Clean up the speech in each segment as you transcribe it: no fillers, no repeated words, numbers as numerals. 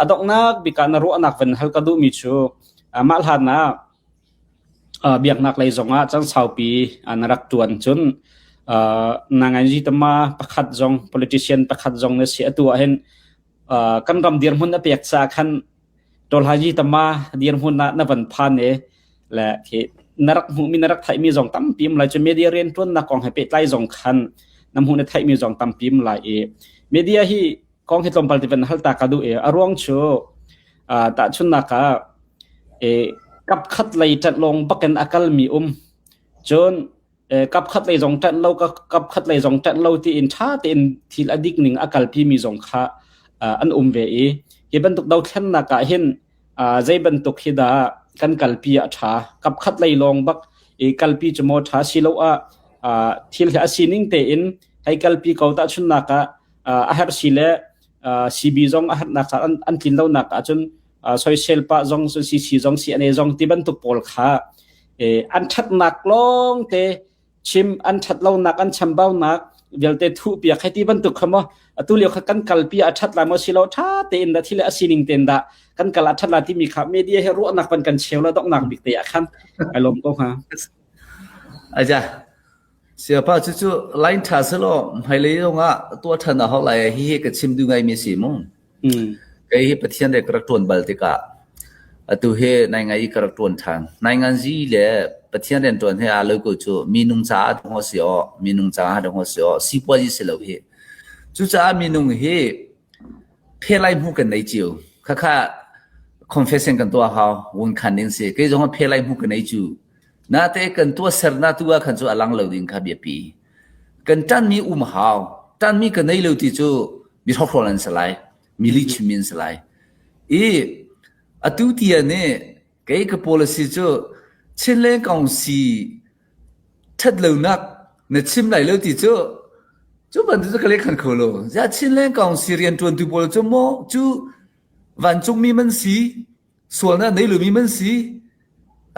A donghnak bik ah na ruahnak van hal ka duhmi cu mah hlan ah biaknak lei zongah cang saupi na rak ṭuan cun nanganzi tama pakhat zong politician pakhat zong na si atu ah hin kan ram dirhmun na pek caah khan Tawlhaji tama dirhmun ah na van phan i le khi na rak hmuhmi na rak theihmi zong tampi um lai cu media rianṭuannak kong he pehtlai zong khan na hmuh na theihmi zong tampi um lai i media hi kong hi tlawmpal ti van hal ta ka duh i a ruang cu tahchunnak ah kap khat lei ṭanh lawng bakin a kalmi um cun kap khat lei zong ṭanh lo kap khat lei zong ṭanh lo tiin ṭha tein thil a dik ning a kalpi mi zong kha an um ve i hi bantuk dothlennak ah hin zei bantuk hi dah kan kalpi ah ṭha kap khat lei lawng bak i kalpi cu maw ṭha silo ah thil hi a sining tein hei kalpi ko tahchunnak ah a herh si le CB zong a herhnak an tlin lonak ahcun soisel pah zong CC zong CNA zong ti bantuk pawl kha an ṭhatnak lawng te chim an ṭhat lonak an chambaunak vialte thuh piak hei ti bantuk kha maw atu lio kha kan kalpi a ṭhat lai maw silo ṭha tein dah thil a sining tein dah kan kal a ṭhat lai timi kha media he ruahnak van kan cheu la donghnak bik te ah khan ai lawm ko hnga. Aja Siapa cucu line ṭha selaw hmailei zongah tuah ṭhan a hau lai hihi ka chim duh ngaimi a si mu. Kei hi Pathian re ka rak ṭuan bal tikah atu hi nai ngai i ka rak ṭuan ṭhan. Nainganzi le Pathian rianṭuan he aa lo ko cu minung caah dong si aw, minung caah dong si aw, sipuazi si lo hi. Cucaah minung hi phelai hmu kan nei cio. Khakha confession kan tuah hau, wun khan ding si. Kei zong phelai hmu ka nei cu. Nate kan tuahsernak tu ah khan cu a lang lo ding kha biapi. Kan ṭanmi um hau. Ṭanmi ka nei lo ti cu mi hrokhrawl an si lai. Mi lihchimmi an si lai. I atu tian i kei ka policy cu Chinland Council ṭhat lonak na chim lai lo ti cu cu bantuk cu ka lehkhan kho lo. Ziah Chinland Council rianṭuantu pawl cu maw cu vancungmi man si sualnak nei lomi man si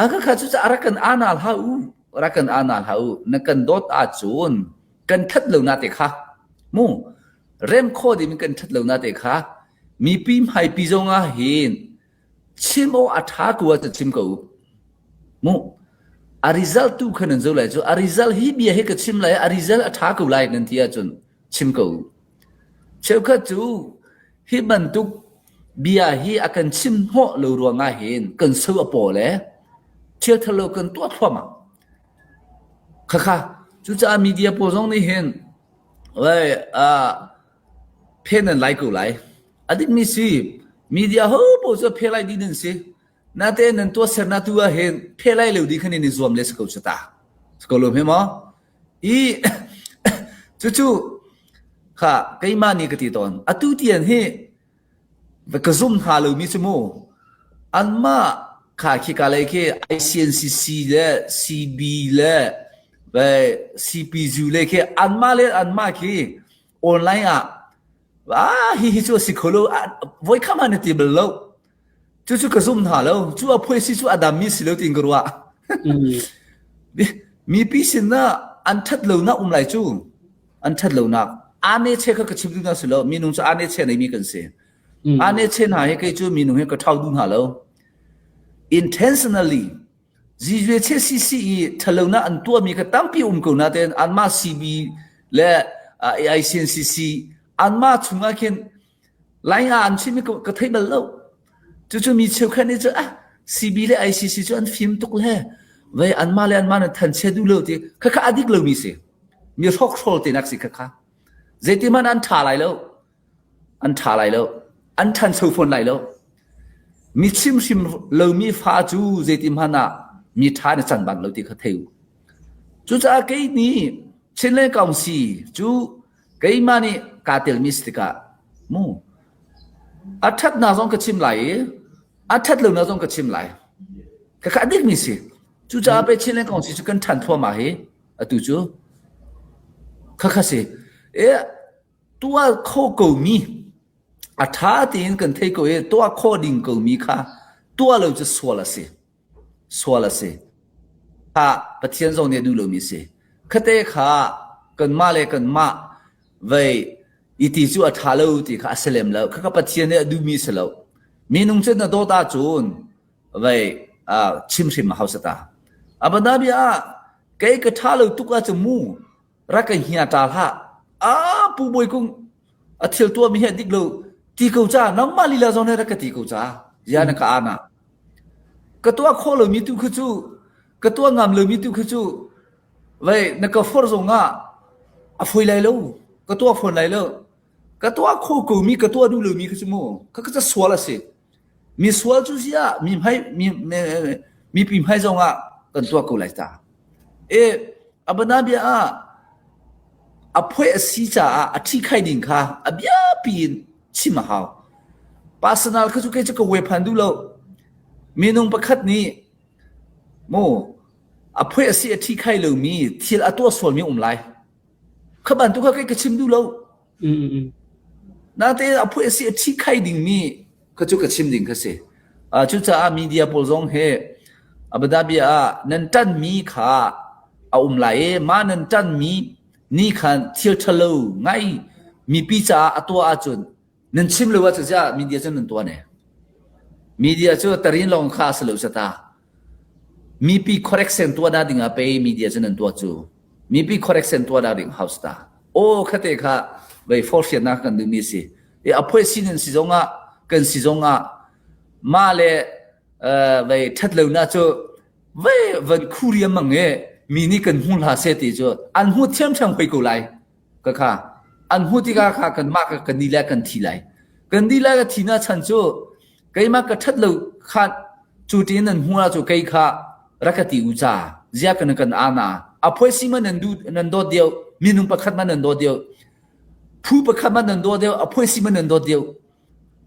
a ka kha cu a rak kan ana hlah u rak kan ana hlah u na kan dawt ahcun kan that lo na te kha mu rem kho ding kan that lo na te kha mipi hmaipi zong ah hin chim aw a tha ko ah chim ko mu a result tu khan nan zo lai cu a result hi bia hi ka chim lai a result a tha ko lai nan ti ahcun chim ko Cheukhat cu hi bantuk bia hi a kan chim hnawh lo ruangah hin kan so a paw le thil thalo kan tuah thluahmah. Khakha cucaah media pawl zong nih hin wei uh, phen nan lai ko lai. A dikmi si media ho paoh cu phe lai dih nan si. Natein nan tuahsernak tu ah hin phe lai lo ding khan in i zuam le si ko ta. Si ko lo hme maw? I cucu kha keimah nih ka ti tawn. Atu tian hi ka zum hna lomi cu mu anmah kha khika lei khi ICNCC le CB le CPZU le khi anmah le anmah khi online ah ah hi hi cu a si kho lo voi kham ah na ti bal lo Cucu ka zum hna lo. Cu a phuai si cu a dammi si lo tiin ka ruah. Mipi sin ah an ṭhat lonak um lai cu. An ṭhat lonak. Ane che kha ka chim duh hna si lo. Minung cu ane che neimi kan si. Ane che hna hi kei cu minung hi ka ṭhau duh hna lo. Intentionally CC i ṭhatlonak an tuahmi kha tampi um ko nain anmah CB le AICNCC anmah chungah khin Lai ah an chimmi ka thei bal lo. Cucu mi cheukhat nih cun ah CB le ICC cu an fim tuk le vei anmah le anmah nan thanchia duh lo ti khakha a dik lomi si. Mi hrokhrawl te nak si khakha. Zeiti hmanh an ṭha lai lo. An ṭha lai lo. An ṭhancho fawn lai lo. Mi chimhrim lomi fa cu zeiti hmanh ah mi ṭha na can bal lo ti kha thei u. Cucaah kei nih Chinland Council cu Keimah nih kaa telmi si tikah mu a ṭhatnak zong ka chim lai i a ṭhat lonak zong ka chim lai. Khakha a dikmi si. Cucaah pei Chinland Council cu kan ṭhan thluahmah hi atu cu khakha si. E tuah kho komi a ṭha tein kan thei ko i tuah khawh ding komi kha tuah lo cu sual a si. Sual a si. Kha Pathian zong nih a duh lomi a si. Khate kha kanmah le kanmah vei i ti cu a ṭha lo ti kha a si lem lo. Khakha Pathian nih a duhmi a si lo. Minung cu na dawt ahcun vei chim hrim a hau sata. Abana bia ah kei ka ṭha lo tuk ahcun mu rak ka hia ṭa hlah. Ah Pu Bawi Kung a thil tuahmi hi a dik lo ti ko ca nangmah lila zong nih rak ka ti ko ca zia na ka ana. Ka tuah khawh lomi tu khi cu ka tuah ngam lomi tu khi cu vei na ka forh zong ah a foi lai lo ka tuah fawn lai lo. Ka tuah kho ko mi ka tuah duh lomi kha cu mu kha ka sual a si. Mi sual cu ziah mi hmai mi mipi hmai zong ah kan tuah ko lai ta. E abana bia ah a phoi a si caah a ṭhi khai ding kha a biapi in chim a hau. Personal kha cu kei cu ka we phan duh lo. Minung pakhat nih mu a phoi a si a ṭhi khai lomi thil a tuah sualmi um lai. Kha bantuk kha kei ka chim duh lo. Natein a phui a si a thi khai dingmi kha cu ka chim ding kha si. Uh, cucaah media pawl zong hi Abu Dhabi ah nan ṭanmi kha a um lai i mah nan ṭanmi ni khan thil ṭhalo ngai mipi caah a tuah ahcun nan chim lo ahcun ziah media cu nan tuah ne. Media cu tarin lawng kha a si lo sata. Mipi correction tuah na ding ah pei media cu nan tuah cu. Mipi correction tuah na ding house ta. Aw khate kha vei forhfiannak kan duhmi si. E a phuai sin in si zong ah kan si zong ah ma le vei that lo na cu vei van khu riam mang e mi nih kan hmu hla se ti cu an hmu thiam thiam hoi ko lai. Ka kha an hmu tikah kha kan mah ka kan ni le kan thi lai. Kan ni le ka thi na chan cu keimah ka ṭhat lo kha cu tiin nan hmuh ahcun kei kha rak ka ti u ca zia kan kan ana a phoi si ma nan du nan dawt deuh minung pakhat ma nan dawt deuh phu pakhat ma nan dawt deuh a phoi si ma nan dawt deuh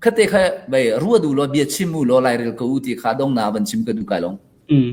khate kha bai rua du lo bia chim u lo lairel ko u ti kha dong na van chim ka du kai long mm.